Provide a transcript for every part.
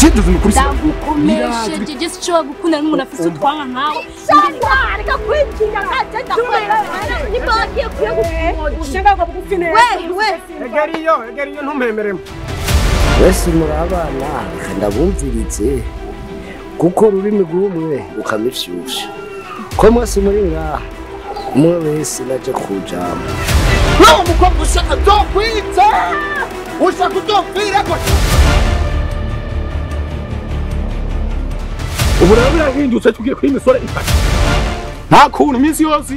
Jeduze nukuri ndagukomeshe jeje sico gukunda n'umuntu afise utwanka nkawe. Shaka reka kwinjira nkaje ndakwera. Nimba wagiye kuye ushenga ngo bugufi neza. We we egeriyo egeriyo ntumpemeremo. Wese muri abana reka ndabumvirize kuko rurimi rw'umwe ukamifyusha. Ko mwese muri ngaha umwe wese naje kujama. Wewe mukobwa ushaka uzokwitsa ushaka uzopfirako. Ubu rero birahindutse tugiye kuri imisore itatu. Nta kuntu iminsi yose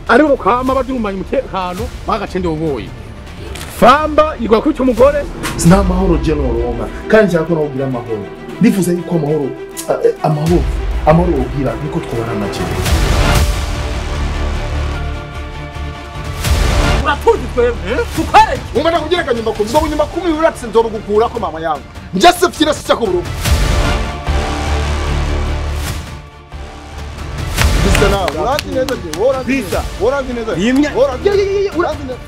ari bukama badurumanya umutekano bagacende uboye. Famba igwa kwica umugore. Sina amahoro je noronka kandi nshaka ko nawogira amahoro. Ndifuza yuko amahoro amahoro amahoro wogira niko twobana na jewe. Uratuzi twebwe tukwereke. Umwana kugira nyumba kumi ngo nyumba kumi uratse nzorugukurako mama yangu. Njye sifira sicya ku burundu. Bisa nawe uranzi neza je, uranzi neza. Uranzi neza. Uranzi neza.